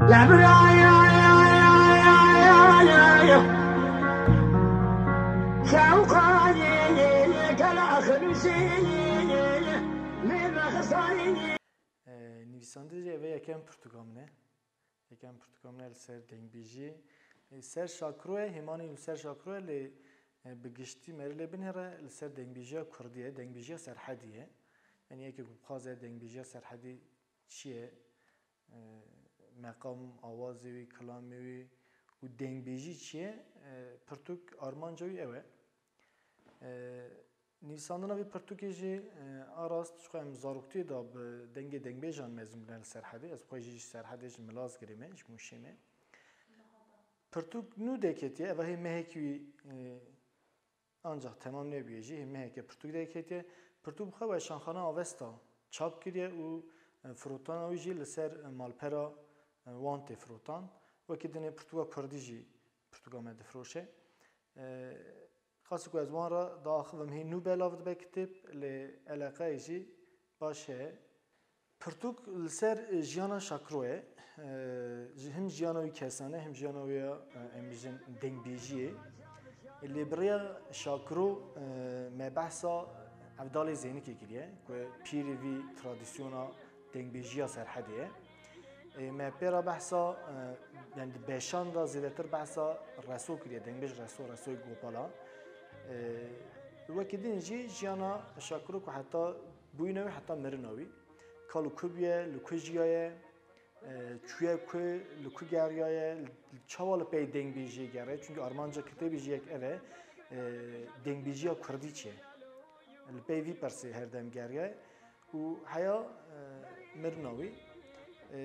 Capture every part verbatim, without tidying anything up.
Nivîsandin jî ev e yekem pirtûka min e. Yekem pirtûka min e li ser dengbêjiyê. Li ser şakiroyê, hêmanî li ser şakiroyê lê, e, bi giştî me lê binêre li ser dengbêjiya kurdî ye, dengbêjiya Serhedî ye. Yanî yekê ku bixwaze dengbêjiya Serhedî çi ye, e, meqam, awazê wî, kilamê wî û dengbêjî çi ye, e, pirtûk armanca wî ew e. E, Nivîsandina vê pirtûkê jî, e, a rast ji xwe em zaroktiyê de bi dengê dengbêjan mezin bûne li Serhedê. Ez xwe jî ji Serhedê, ji Milazgirê me, ji Mûşê me. Pirtûk nû derketiye, eva hê mehekî wî, e, ancax temam nebûye jî, hê meheke pirtûk derketiye. Pirtûk bi xwe Weşanxana Avesta çap kiriye û, e, firotana wî jî li ser, e, malpera, e, wan tê firotan. Wekî dinê pirtûka kurdî jî pirtûka me difiroşe. E, Qasî ku ez wan re diaxivim, hê nû belav dibe kitêb, lê eleqeyê jî baş heye. Pirtûk li ser, e, jiyana Şakiro ye. E, ji, him jiyana wî kesane, him jiyana wî ya, e, em bijin dengbêjiyê. Lê bi rêya Şakiro, e, me behsa Evdalê Zeynikê kiriye, ku pîrê vî tradisyona dengbêjiya Serhedê ye. Ê, me pê re behsa, e, yani di beşan de zêdetir behsa Reso kiriye, dengbêj Reso, Resoyê Gopala. Ê, wekî din jî jiyana Şakiro ku heta bûyîna wî heta mirina wî. Kal û ku bûye, li ku jiyaye, e, çûye ku, li ku geriyaye, li, çawa li pey dengbêjiyê gere, çunkî armanca kitêbê jî yek ev e, e, dengbêjiya kurdî çi ye? Li pey vî pirsê her dem geriyaye. Û heya, e, mirina wî. E,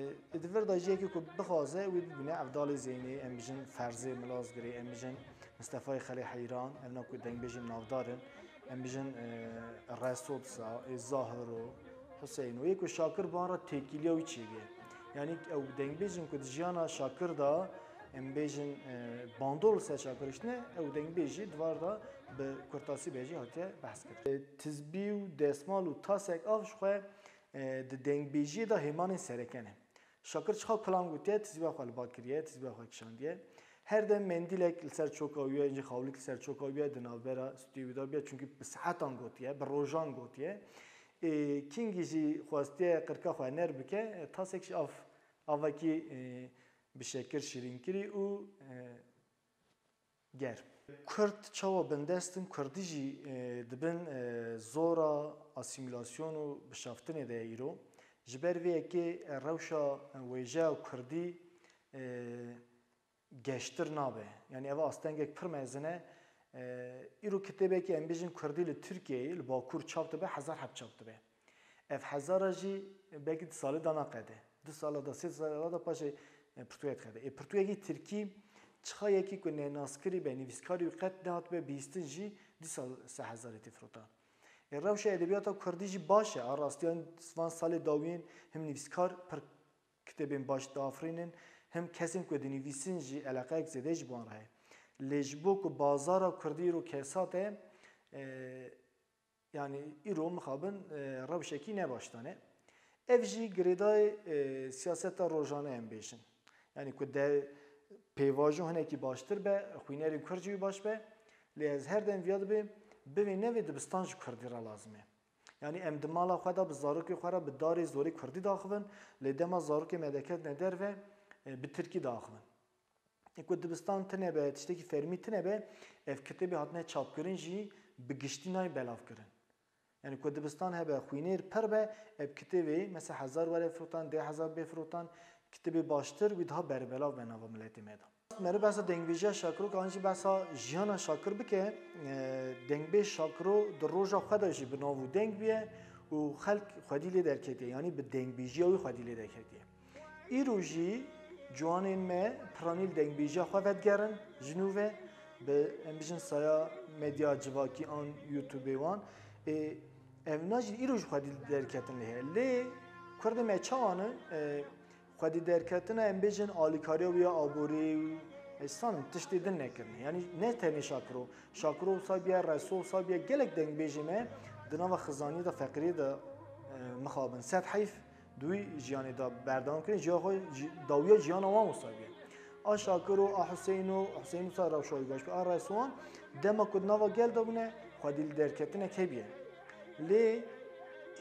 di vir de jî yekê ku bixwaze wî bibîne Evdalê Zeynê, em bijin Ferzê Milazgirê, em bijin Mistefayê Xelê Heyran, evna ku dengbêjên navdar in, em bijin, e, Reso disa, ê Zahiro, Huseyno. Yê ku Şakir bi wan re têkiliya wî çêbûye. Yanî ew dengbêjin ku di jiyana Şakir de, em bêjin, e, bandor li ser Şakir hiştine, ew dengbêj jî di van re de bi kurtasî be jî hatiye behs kirin. E, tizbî û desmal û tasek av ji xwe, e, di dengbêjiyê de hêmanên sereke ne. Şakir çiqa kilam gotiye, tizbîya xwe li ba kiriye, tizbîya xwe kişandiye. Her dem mendîlek li ser çoka wî ye, jî xawlik li ser çoka wî ye, di navbera stûyê wî de bûye, çunkî bi saetan gotiye, bi rojan gotiye. Ê, kingî jî xwestiye qirka xwe ner bike, e, tasek ji av, avekî, e, bi şekir şîrînkirî û, e, germ. Kurd çawa bindest in, kurdî jî, e, di bin, e, zora asîmîlasyon û bişaftinê de ye îro. Ji ber vê yekê, e, rewşa, e, wêjeya kurdî, e, geştir nabe. Yanî ev astengek pir mezin e. E, îro kitêbekî em bêjin kurdî li Tirkiyeyê, li Bakur çap dibe, hezar heb çap dibe. Ev hezara jî belkî di salê de naqede. Du sala de, sê sala de paşê, e, pirtûkek diqede. Ê pirtûkekî tirkî çixa yekî ku nênaskirî be, nivîskarî wî qet nehatibe bihîstin jî dîsa se hezarê tê firotan. Ê rewşa edebiyata kurdî jî baş e. A rastiyan van salê dawiyên him nivîskar pir kitêbên baş diafirînin, him kesên ku dinivîsin jî eleqeyek zêde ji wan re heye. Lê ji bo ku bazara kurdî îro kesat e, e, yanî îro mixabin, e, rewşekî ne baş dane. Ev jî girêdayê, e, siyaseta rojane em bêjin. Yanî ku de pêvajo hinekî baştir be, xwînerên kurd jî wî baş be. Lê ez her dem viya dibêm, bivê nevê dibistan ji kurdî re lazim e. Yanî em di mala xwe de bi zarokê xwe re bi darê zorê kurdî daxivin, lê dema zarokê me deketine derve, e, bi tirkî daxivin. Ê ku dibistan tine be, tiştekî fermî tine be, ev kitêbê hatine çapkirin jî bi giştî nayê belavkirin. Yanî ku dibistan hebe, xwînêr pir be, ev kitêbê mesela hezar were firotan, deh hezar bê firotan, kitêbê baştir wî daha berbelav be nava miletê me de. Meriv behsa dengbêjiya Şakiro, ka an jî behsa jiyana Şakir bike, e, dengbêj Şakiro di roja xwe de jî bi nav û deng bûye û xelk xwedî lê derketiye, yanî bi dengbêjiya wî xwedî lê derketiye. Îro jî ciwanên me piranî li dengbêjiya xwe vedigerin ji nû ve, bi, em bijin saya medya civakî an YouTubeê wan. Ê, evna jî îro ji xwedî derketin lê heye. Lê kurdê me çawa ne? E, Xwedî derketina, em bêjin, alîkariya wî ya aborî û ez zanim tiştê din nekirine. Yanî ne tenê Şakiro. Şakiro wisa bûye, Reso wisa bûye, gelek dengbêjê me di nava xizaniyê de, feqîriyê de, e, mixabin. Sed heyf, Di wî jiyanê de berdewam kirin, jiya xwe jî, dawiya jiyana wan wisa bûye. A Şakir û a Huseyno, Huseyno sa rewşa wî baş bû, a Reswan, dema ku di nava gel de bûne, xwedî li derketinek hebûye. Lê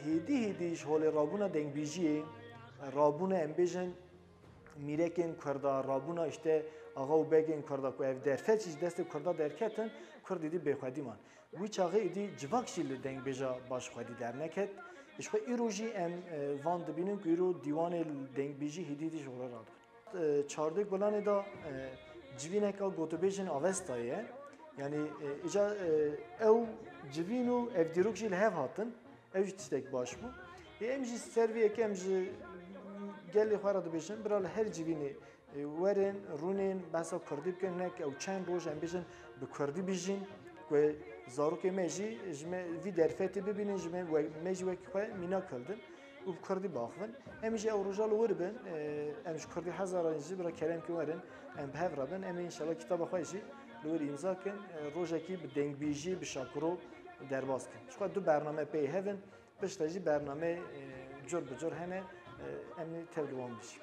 hêdî hêdî ji holê rabûna dengbêjiyê, rabûna, em bêjin, mîrekên Kurda, rabûna işte axa û begên Kurda ku ev derfet jî ji destê Kurda derketin, Kurd êdî bêxwedî man. Wî çaxê êdî civak jî li dengbêja baş xwedî derneket. Ji xwe îro jî em, e, van dibînin ku îro dîwanê dengbêjî hêdî hêdî ji xwe re radibin. E, çardeh Gulanê de, e, civîneka gotûbêjên Avesta ye. Yanî, e, îca, e, ew civîn û ev dîrok jî li hev hatin. Ew jî tiştek baş bû. Ê, em jî ser vê yekê em ji gelê xwe re dibêjin, bira li her civînê, ê, werin, rûnên behsa kurdî bikin, hinek ew çend roj em bêjin bi kurdî bijîn, ku zarokê me jî ji me vî derfetê bibînin, ji me we-, me jî wekî xwe mînak hildin û bi kurdî biaxivin. Em jî ew roja li wir bin, ê, em ji kurdî hezaran jî bira kerem kin werin, em bi hev re bin, em ê înşallah kitaba xwe jî li wir îmza kin, ê, rojekî bi dengbêjî, bi şakiro derbas kin. Ji xwe du bername pê hev in, piştre jî bernameyê, e, cur bi cur hene, e, em ê tev li wan bijî.